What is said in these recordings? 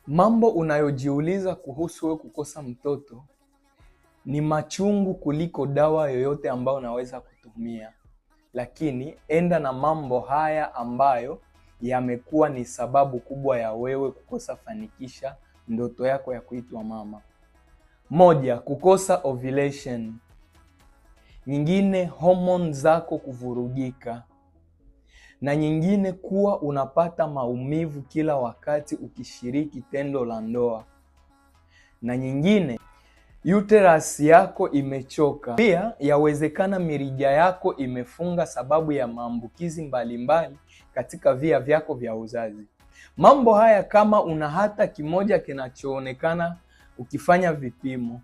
Mambo unayojiuliza kuhusu wewe kukosa mtoto ni machungu kuliko dawa yoyote ambayo unaweza kutumia, lakini enda na mambo haya ambayo yamekuwa ni sababu kubwa ya wewe kukosa fanikisha ndoto yako ya kuitwa mama. Moja, kukosa ovulation. Nyingine, homoni zako kuvurugika, na nyingine kuwa unapata maumivu kila wakati ukishiriki tendo la ndoa, na nyingine uterus yako imechoka. Pia yawezekana mirija yako imefunga sababu ya maambukizi mbalimbali katika via vyako vya uzazi. Mambo haya kama una hata kimoja kinachoonekana ukifanya vipimo,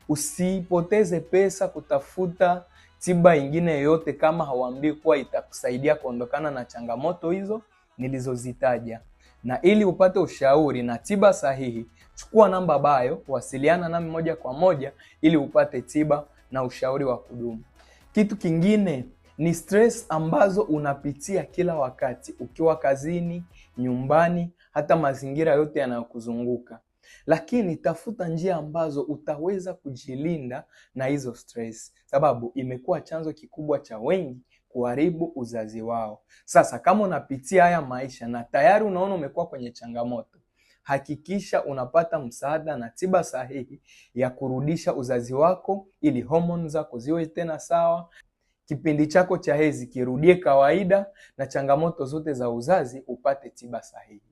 usipoteze pesa kutafuta tiba ingine yoyote kama hauambii kuwa itakusaidia kuondokana na changamoto hizo nilizozitaja. Na ili upate ushauri na tiba sahihi, chukua namba bayo, wasiliana nami moja kwa moja ili upate tiba na ushauri wa kudumu. Kitu kingine ni stress ambazo unapitia kila wakati ukiwa kazini, nyumbani, hata mazingira yote yanayokuzunguka. Lakini tafuta njia ambazo utaweza kujilinda na hizo stress, sababu imekuwa chanzo kikubwa cha wengi kuharibu uzazi wao. Sasa kama unapitia haya maisha na tayari unaona umekuwa kwenye changamoto, hakikisha unapata msaada na tiba sahihi ya kurudisha uzazi wako ili homoni zako ziwe tena sawa, kipindi chako cha hedhi kirudie kawaida, na changamoto zote za uzazi upate tiba sahihi.